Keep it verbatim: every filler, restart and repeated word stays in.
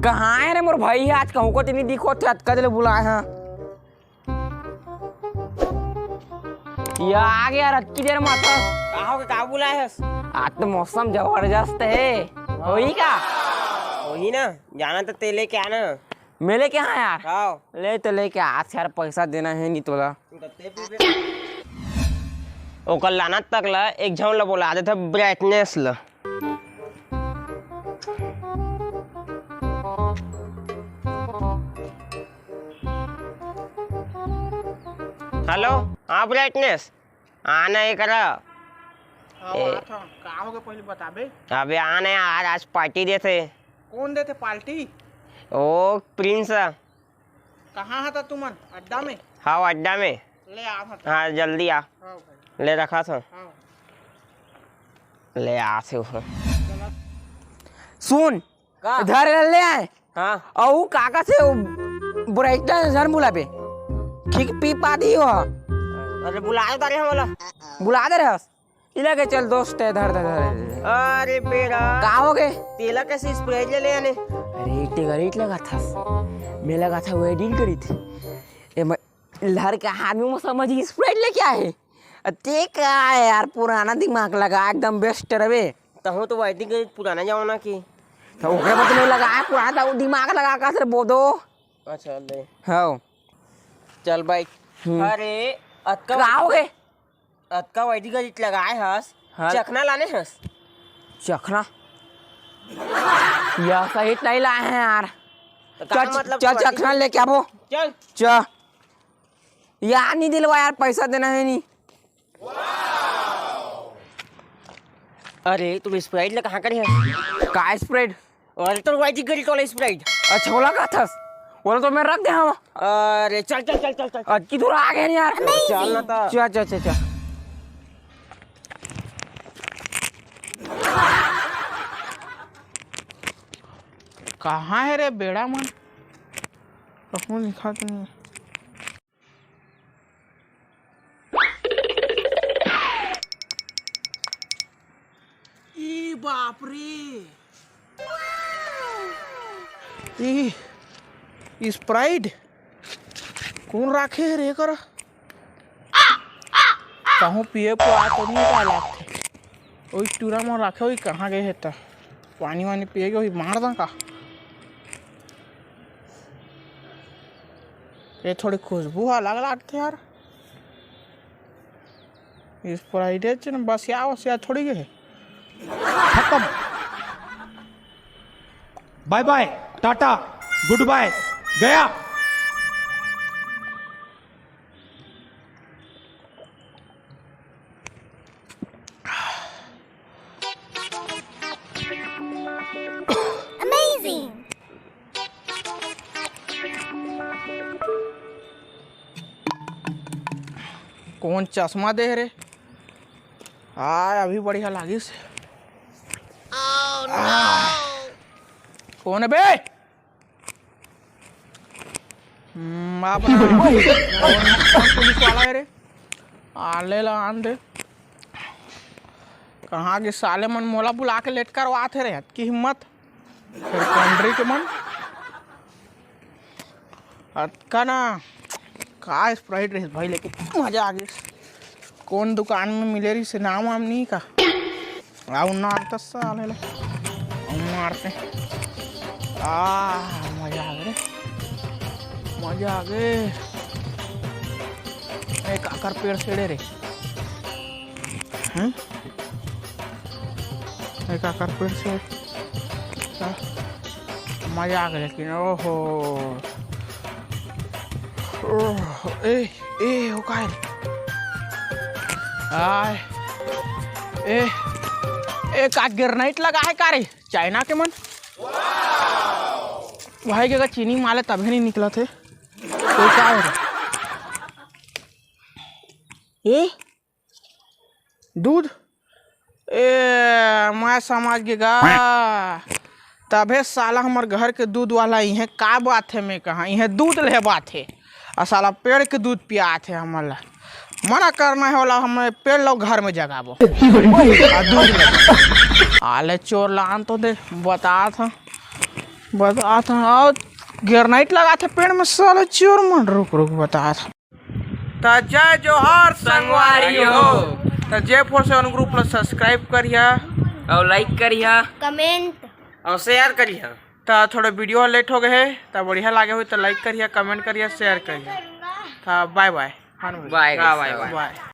कहाँ हे रे मोर भाई? आज कहूँ को तेनी दिखो थे, अतका देर ले बुलाए हँव। या आ गया यार, अतकी देर में आथस। का होगे, का बुलाए हस? आज तो मौसम जबरदस्त हे। होही का? होही ना, जाना तो तें लेके आना। मैं लेके आना यार? हाँ। ले तो लेके आ यार, पैसा देना हे नहीं तोला। ओकर लानत तक ला, एक झन ला बोला देथे, brightness ला। Hello, हाँ brightness, आना ये करा। हाँ, ए- आत हँव। का होगे, पहली बताबे? अबे आना यार, आज party देथे। कोन देथे party? ओ prince। कहाँ हथा तुमन? अड्डा में? हाँ, अड्डा में। ले आ, हट। हाँ, जल्दी आ। हाँ भाई। ले रखा था। हाँ। ले आ से उसे। सुन, का? धर ले आए। हाँ। अउ काका से वो brightness झन बुलाबे। ठीक पी पाती हो। अरे बुलाए तारे हम बोला। बुला दे रहे हस। इला के चल दोस्त, धर, धर, धर। अरे बेरा। का होगे? तेला कैसे Sprite ले ले आने? अरे, तें गरीब लगा था। मैं लगा था, वो edit करी थी। ए, मैं, लहर के आदमी में समझ ही Sprite ले क्या है? अ, तें का है यार, पुराना दिमाग लगा, एकदम best रवे। तहूँ तो वही दिन पुराना जमाना की। तो ओकरे पर तूने लगाया पुराना, तो दिमाग लगा का सिर्फ बोदो। अच्छा, ले। हाँ। चल भाई। हम्म। अरे, अतका का होगे? अतका वैदिक गीत लगाए हस, हाँ। चखना लाने हस? चखना? या सहित नहीं लाए हैं यार। तो का चल, मतलब चल, तू चखना लेके आबो। चल। चल। यार, नहीं दिलवा यार, पैसा देना है नहीं। अरे, तुम Sprite ला कहाँ करे हस? का Sprite? अरे, तो वैदिक गीत वाला Sprite। अच्छा, ओला का थस? ओला तो मैं रख दे हँव। अरे, चल, चल, चल, चल, चल। अ, किधर आ गए यार? चल ना ता। चल, चल, चल, चल। कहाँ है रे बेड़ा मन? कहूँ दिखा तो नहीं। ई बाप रे, ई Sprite कोन राखे हे रे एकर? कहूँ पिए पुआ तो नहीं का लागथे? ओई टूरा म राखे, ओई कहाँ गए हे त? पानी वानी पिए के ओई मार दा का? ये थोड़ी खुशबू अलग लागथे यार। Sprite च न, बसिया वसिया थोड़ी गए हे। खत्म। Bye bye, Tata, good bye, गया। Amazing! कोन चश्मा दे रे? आ, अभी बढ़िया लागिस। Oh, no! आ, कोन हे बे? हम्म, आप ना, पुलिस वाला है रे। आले ला आन दे। कहाँ के साले मन मोला बुला के लेट करवात हे रे, अतकी हिम्मत। फिर कंट्री के मन। अतका ना, का Sprite रहिस भाई, लेकिन मजा आ गइस। कोन दुकान में मिले रहिस, नाम वाम नहीं का? आउ ना आता साले ला। आउ मारते। आ, मजा आ गए रे। मजा आ गए। ए, काकर पेड़ सेड़े रे। हैं? ए, काकर पेड़ से? का? मजा आ गए लेकिन, ओहो। ओह, ए, ए, हो का हे? आय। ए, ए, का granite लगा हे का रे? चाइना के मन? भाई के अगर चीनी माले तभे नहीं निकलथे। तो का हे रे? ए? दूध? ए, मैं समझ गे गा। तभे साला हमर घर के दूध वाला इहें का बात हे, मैं कहा इहें दूध ले बात हे, अउ साला पेड़ के दूध पियात हे हमन ला। मना करना हे वाला, हम पेड़ लो घर में जगाबो। आ दूध ले। आले चोर लान तो दे, बतात हँव। बतात हँव, अउ granite लगाथे पेड़ में साला चोर मन। रुक, रुक, बतात हँव। त जय जोहार संगवारी हो। त J four seven group ला subscribe करिहा। अउ like करिहा। Comment। अउ share करिहा। त थोड़ा video late हो गए हे, त बढ़िया लागे होही त like करिहा, comment करिहा, share करिहा। त bye bye। Bye, bye, bye।